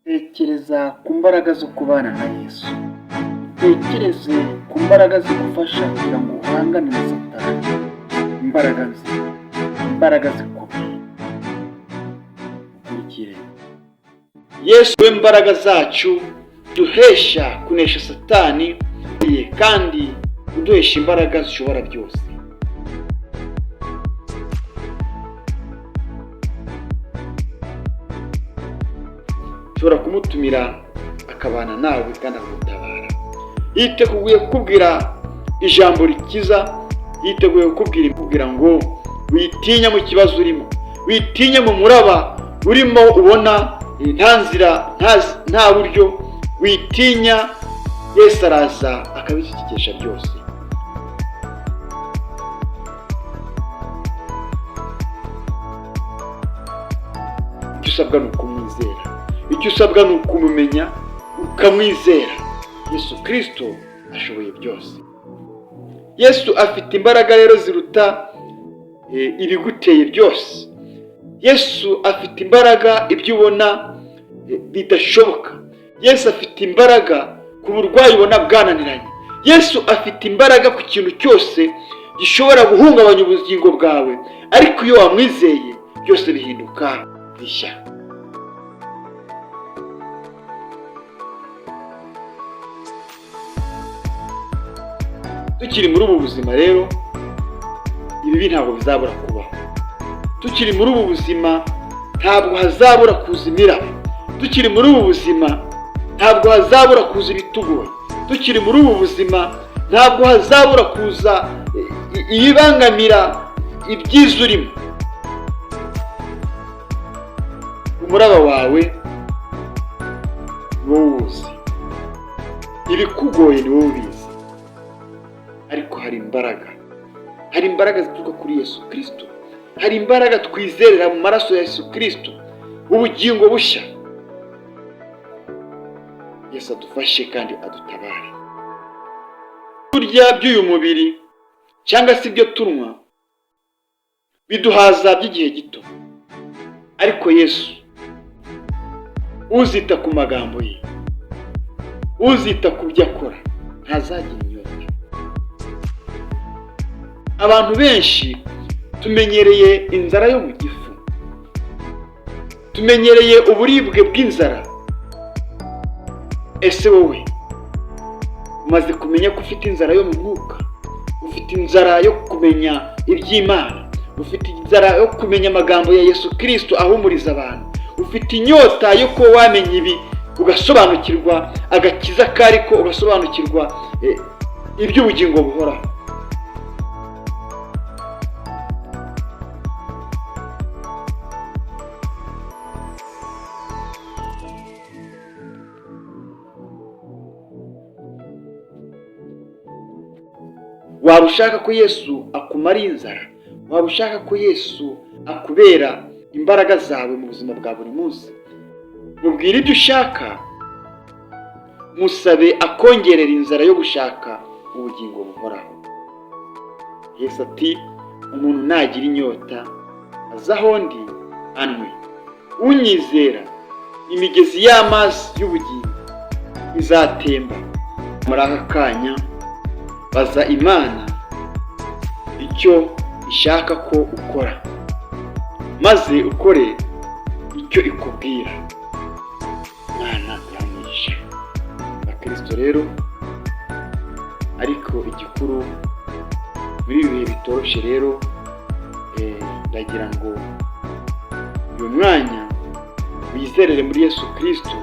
Tekereza ku mbaraga zo kubana na Yesu, utekereze ku mbaraga zigufasha kugira ngo uhangane na Satani, imbaraga nzima, imbaraga zikomeye. Ukurikire Yesu we mbaraga zacu, duhesha kunesha Satani kandi uduhesha imbaraga zishobora byose. Ushobora kumutumira akabana nawe kandi akagutabara. Yiteguye kukubwira ijambo rikiza, yiteguye kukubwira ngo witinya mu kibazo urimo, witinya mu muraba urimo ubona nta nzira, nta buryo, witinya, Yesu araza akabishyikisha byose. Icyo usabwa ni ukumwizera, icyo usabwa ni ukumumenya ukamwizera. Yesu Kirisito ashoboye byose. Yesu afite imbaraga rero ziruta ibiguteye byose. Yesu afite imbaraga ibyo ubona bidashoboka. Yesu afite imbaraga ku burwayi ubona bwananiranye. Yesu afite imbaraga ku kintu cyose gishobora guhungabanya ubugingo bwawe, ariko iyo wamwizeye byose bihinduka bishya. Tukiri muri ubu buzima rero, ibibi ntabwo bizabura kubaho. Tukiri muri ubu buzima ntabwo hazabura kuza imiraba. Tukiri muri ubu buzima ntabwo hazabura kuza ibitugoye. Tukiri muri ubu buzima ntabwo hazabura kuza ibibangamira ibyiza urimo. Umuraba wawe ni wowe uwuzi, ibikugoye ni wowe ubizi, ariko hari imbaraga, hari imbaraga zituruka kuri Yesu Kirisito, hari imbaraga twizerera mu maraso ya Yesu Kirisito, ubugingo bushya. Yesu adufashe kandi adutabare. Turya by'uyu mubiri cyangwa se ibyo tunywa biduhaza by'igihe gito, ariko Yesu uzita ku magambo ye, uzita ku byo akora, ntazagira inyota. Abantu benshi tumenyereye inzara yo mu gifu, tumenyereye uburibwe bw'inzara. Ese wowe umaze kumenya ko ufite inzara yo mu mwuka, ufite inzara yo kumenya iby'Imana, ufite inzara yo kumenya amagambo ya Yesu Kirisito ahumuriza abantu, ufite inyota yo kuba wamenya ibi, ugasobanukirwa agakiza kariko, ugasobanukirwa iby'ubugingo buhoraho. Waba ushaka ko Yesu akumara inzara, waba ushaka ko Yesu akubera imbaraga zawe mu buzima bwa buri munsi, mubwire ibyo ushaka, musabe akongerera inzara yo gushaka ubugingo buhoraho. Yesu ati umuntu nagira inyota aze aho ndi anywe, unyizera imigezi y'amazi y'ubugingo izatemba. Muri aka kanya baza Imana icyo ishaka ko ukora, maze ukore icyo ikubwira. Imana iramwisha Abakristo rero, ariko igikuru muri ibi bihe bitoroshye rero, ndagira ngo uyu mwanya wizerere muri Yesu Kirisito,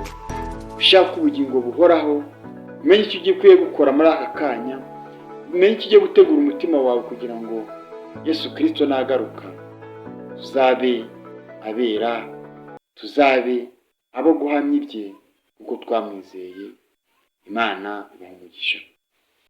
ushaka ubugingo buhoraho, umenye icyo ugiye gukora muri aka kanya, umenye icyo ugiye gutegura umutima wawe kugira ngo Yesu Kirisito nagaruka tuzabe abera, tuzabe abo guhamya ibye kuko twamwizeye. Imana ibahe umugisha.